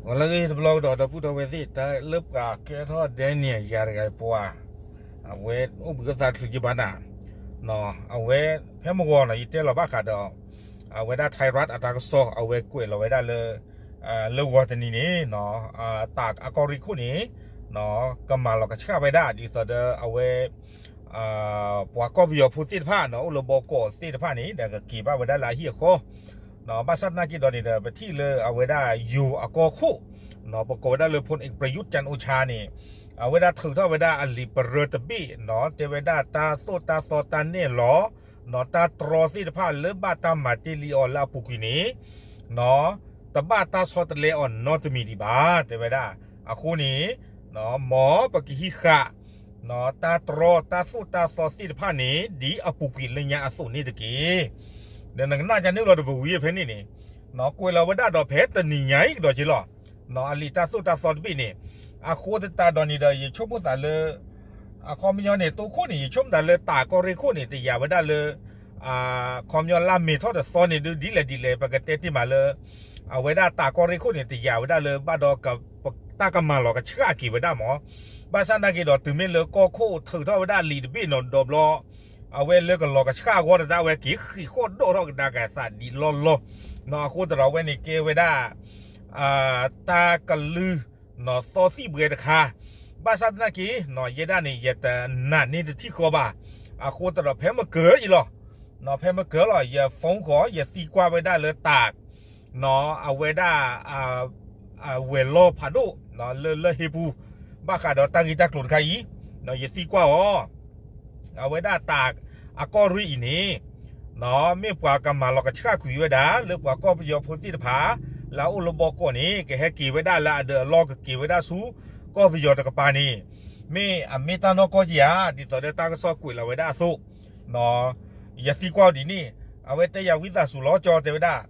ဂီၤလၢအဂ့ၤတဘျီကဒီး ဒီပုၢ်ဒီဝဲၢ်သ့ၣ်, တၢ်လၢပှၤကဲထီၣ်ဒဲနံၣ်ယၤတဂၤပှၤ, အဝဲအိၣ်ဘှံးအိၣ်သါချုးက့ဘၣ်နၤ, အဝဲဖဲမုၢ်ဂီၤနီၤ ယတဲလီၤဘၣ်ဃးဒီး အဝဲဒၣ် Thai Rat အတၢ်ကစီၣ် အဝဲကွဲးလီၤဝဲဒၣ်လၢ လၢဂီၤတနံၤန့ၣ် တၢ်အကီၢ်ရ့ၣ်ခိၣ်န့ၣ် ကမၤလီၤကဆှၣ်ဝဲဒၣ် ဒ်သိးဒီးအဝဲ ပှၤကီၢ်ပယီၤဖိသ့ၣ်တဖၣ်နီၤ အိၣ်လၢဘီကီးသ့ၣ်တဖၣ်န့ၣ် ဒီးကက့ၤဘၣ်ဝဲဒၣ်လၢအဟံၣ်အဃီ, ဘၣ်ဆၣ်သနာ်က့ဒီးန့ၣ်ဒီး ပထံၣ်လၢအဝဲဒၣ်ယိၤအကီၢ်ခိၣ် ပကိးဝဲဒၣ်လၢ ဖိၣ်အ့း ပရယုၣ် ကၠၣ်အိၣ်ဆါန့ၣ် အဝဲဒၣ်ထုးထီၣ်ဝဲဒၣ်အလံာ်ပရၢတဘ့ၣ်နီၤ တဲဝဲဒၣ်တၢ်သိၣ်တၢ်သီတၢ်နဲၣ်လီၤ တၢ်တြီသ့ၣ်တဖၣ်လၢဘၣ်တၢ်မၤတ့ၢ်လံအီၤလၢအပူၤကွံာ်န့ၣ် တဘၣ်တၢ်ဆီတလဲအီၤနီတမံၤဒံးဘၣ် တဲဝဲဒၣ်. အဃိန့ၣ် မ်ပကဟံးဃာ် တၢ်တြီတၢ်သိၣ်တၢ်သီသ့ၣ်တဖၣ်န့ၣ် ဒ်အပူၤကွံာ်လၢညါအသိးန့ၣ်တက့ၢ်. ဒီးနကနၣ်ကန့ၣ်လီၤ တပူၤဝံၤဖဲန့ၣ်န့ၣ် ကွဲးလီၤဝဲဒၣ်ဒီးဖဲတနံၤညါအံၤကဒီးက့ၤလီၤ အလံာ်တၢ်သိၣ်တၢ်သီတဘ့ၣ်န့ၣ် အဃိသတးဒီးန့ၣ်ဒီး ယဆိကမိၣ်သးလၢ အခီပညီန့ၣ် တိခိၣ်န့ၣ် ယဆိကမိၣ်သးလၢတၢ်ကီၢ်ရ့ၣ်ခိၣ်န့ၣ် တယာ်ဝဲဒၣ်လၢ အခီပညီလါမ့ၤထီၣ်တသီန့ၣ်ဒုး ဒ်လဲၣ်ဒ်လဲၣ် ပကတဲတ့ၢ်မးလၢ အဝဲဒၣ်တၢ်ကီၢ်ရ့ၣ်ခိၣ်န့ၣ် တယာ်ဝဲဒၣ်လၢဘၣ်ဒီး တၢ်ကမၤလီၤကဆှၣ်က့ၤဝဲဒၣ်မး. ဘၣ်ဆၣ်သနာ်က့ဒီး တုၤမ့ၢ်လၢကီၢ်ခိၣ်ထုးထီၣ်ဝဲဒၣ်လံာ်တဘ့ၣ်နီၤဒီးဘျီ အဝဲလၢကလီၤကဆှၣ်အဂီၢ်တဒၣ်ဝဲက့ၤဃံးဃီၣ်ဒီၣ်ထီၣ်ကဒါက့ၤသးဒ်လီၢ်လီၢ် အဃိသတးဒီးအဝဲန့ၣ်ကဲဝဲဒၣ် တၢ်ကလုၢ် သီသံၣ်ဘှဲတခါ, ဘၣ်ဆၣ်သနာ်က့ ယဲဒၣ်န့ၣ် ယတနာ်န့ၢ်တထံၣ်ဃီဘၣ်. အဃိသတးဒီးဖဲမုၢ်ကၢၤအံၤလီၤ, ဖဲမုၢ်ကၢၤလီၤ ယ phone ဃီ ယသံကွၢ်ဝဲဒၣ်လၢတၢ် အဝဲဒၣ် ဝဲၤလီၢ်ဖးဒိၣ် လၢလၢၢ်ဟ့ပူၤ ဘၣ်ဃးဒီးတၢ်ဂ့ၢ်တၢ်ကျိၤတခါအံၤ ယသံကွၢ်အီၤ အဝဲဒၣ်တၢ်အကီၢ်ရ့ၣ်အံၤန့ၣ် မ့ၢ်ပှၤကမၤလီၤကဆှၣ်ကွံာ်ဝဲဒၣ် လၢပှၤကီၢ်ပယီၤဖိသ့ၣ်တဖၣ် လၢအအိၣ်လၢဘီကီးန့ၣ် ကဟဲက့ၤဝဲဒၣ်လၢအဒၢးအလီၢ် ကက့ၤဝဲဒၣ်ဆူ ကီၢ်ပယီၤတကပၤန့ၣ် မ့ၢ်အမ့ၢ်တၢ်နီၢ်ကီၢ်က့ဧါ ဒ်သိးဒီးတၢ်ကစီၣ်ကွဲးလီၤဝဲဒၣ်အသိး ယသံကွၢ်အီၤဒ်န့ၣ် အဝဲတဲယၤဝံသးစူၤလီၤကၠီတဲဝဲဒၣ်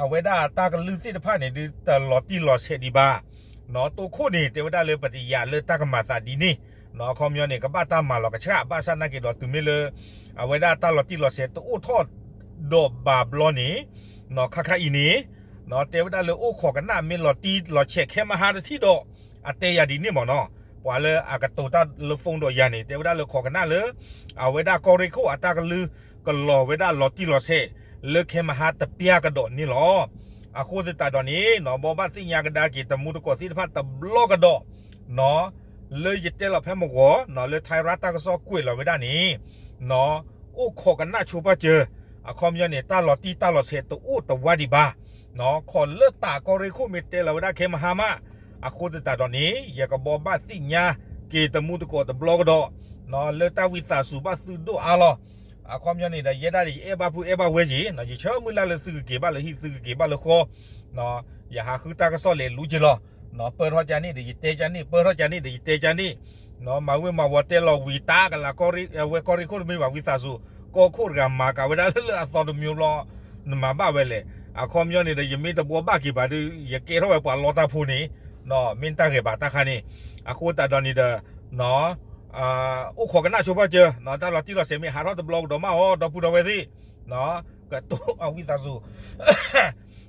အဝဲဒၣ်တၢ်ကလုၢ်သ့ၣ်တဖၣ်န့ၣ်ဒုး တလီၤတံၢ်လီၤဆဲးဒံးဘၣ် တိခိၣ်န့ၣ် တဲဝဲဒၣ်လၢပတယာ်လၢတၢ်ကမၤသးဒ်န့ၣ် အခီပညီန့ၣ် ကဘၣ်တၢ်မၤလီၤကဆှၣ် ဘၣ်ဆၣ်သနာ်က့ဒီးတုၤမ့ၢ်လၢ အဝဲဒၣ်တၢ်လီၤတံၢ်လီၤဆဲးတအိၣ်ထီၣ်ဒီးဘၣ်ဘျီန့ၣ် ခါခါအံၤန့ၣ် တဲဝဲဒၣ်လၢအိၣ်ခိးကနၣ်မ့ၢ်လီၤတံၢ်လီၤဆဲးခဲမဟါတထံၣ်ဒီး အတဲယၤဒ်န့ၣ်မ့ၢ်နီၤ ပှၤလၢအကတိၤတၢ်လၢ phone ဒီးယၤန့ၣ် တဲဝဲဒၣ်လၢခိးကနၣ်လၢ အဝဲဒၣ်ကီၢ်ရ့ၣ်ခိၣ်အတၢ်ကလုၢ် ကလီၤဝဲဒၣ်လီၤတံၢ်လီၤဆဲး လၢခဲမဟါတပျၢ်ကဒီးန့ၣ်လီၤ. အဃိသတးဒီးန့ၣ် ဘိးဘၣ်သ့ၣ်ညါကဒါက့ၤတမူတကိးသ့ၣ်တဖၣ်တဘျီကဒီး လၢယတဲလီၤဖဲမုၢ်ဂီၤ လၢ Thai Rat တၢ်ကစီၣ်ကွဲးလီၤဝဲဒၣ်န့ၣ် အိၣ်ခိးကနၣ်ဆိပာ်စၢၤ အခီပညီန့ၣ် တၢ်လီၤတံၢ်တၢ်လီၤဆဲးတအိၣ်တဝါဒံးဘၣ် ခိးလၢတၢ်ကီၢ်ရ့ၣ်ခိၣ်မ့ၢ်တဲလီၤဝဲဒၣ်ခဲမဟါမး အဃိသတးဒီးန့ၣ် ယကဘိးဘၣ်သ့ၣ်ညါက့ၤတမူတကိးတဘျီကဒီး လၢတၢ်ဝံသးစူၤဘၣ်သုဒိၣ်အါလီၤ. အခီပညီန့ၣ်ဒီး ယဲဒၣ်ဒီးယအဲၣ်ဘၣ်ဖုအဲၣ်ဘၣ်ဝဲက့ၤ ယဆၢမုၢ်လၢ်လၢသုကက့ၤဘၣ်လၢဟံၣ် သုကက့ၤဘၣ်လၢဃီ ယဟးဃုတၢ်ကစီၣ်လဲၤလူၤက့ၤလီၤ. ပၢၢ်ထီၣ်ကန့ၣ်ဒီးယတဲကန့ၣ် ပၢၢ်ထီၣ်ကန့ၣ်ဒီးယတဲကန့ၣ် မၤဝ့ၤမၤဝီၤတဲလီၤဝံၤတၢ်ကလး ဝဲကီၢ်ရ့ၣ်ခိၣ်တမ့ၢ်ဘၣ် ဝံသးစူၤ ကီၢ်ခိၣ်တဂၤမၤကၤဝဲဒၣ်လၢအသီတမံၤဘျီ နမၤဘၣ်ဝဲလဲၣ်. အခီပညီန့ၣ်ဒီး ယမ့ၢ်တဘိးဘၣ်က့ၤဘၣ်ဒီး ယကဲထီၣ်ဝဲပှၤလီတၢ်ဖိန့ၣ် မ့ၢ်တၢ်ဂ့ၤဘၣ်တၢ်ခါန့ၣ် အဃိသတးဒီးန့ၣ်ဒီး အိၣ်ခိးကနၣ်ဆိပာ်စၢၤ တၢ်လီၤတံၢ်လီၤဆဲးမ့ၢ်ဟးထီၣ်တဘျီကဒီးမးအီၤ ဒီပုၢ်ဒီဝဲၢ်သ့ၣ် ကတိၤအဝံသးစူၤ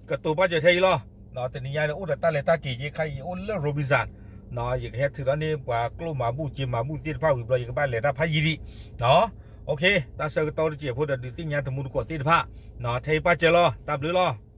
ကတိၤပာ်စၢၤထဲအံၤလီၤ. တနံၤညါန့ၣ် အိၣ်ဒီးတၢ်လဲၤတၢ်က့ၤက့ၤခါအံၤ ယအိၣ်လၢ Robinson ယကဟဲထုးထီၣ်န့ၢ်ပှၤကျိၣ်မၤဘူၣ် စ့မၤဘူၣ်သ့ၣ်တဖၣ်ဝံၤဘျီ ယကဘၣ်လဲၤတၢ်ဖးယံာ်ဒံး တၢ်ဆၢကတီၢ်တစဲးဖိဒီးဒုးသ့ၣ်ညါတမူတကိးသ့ၣ်တဖၣ် ထဲအံၤပာ်စၢၤလီၤ. တၢ်ဘျုးလီၤ.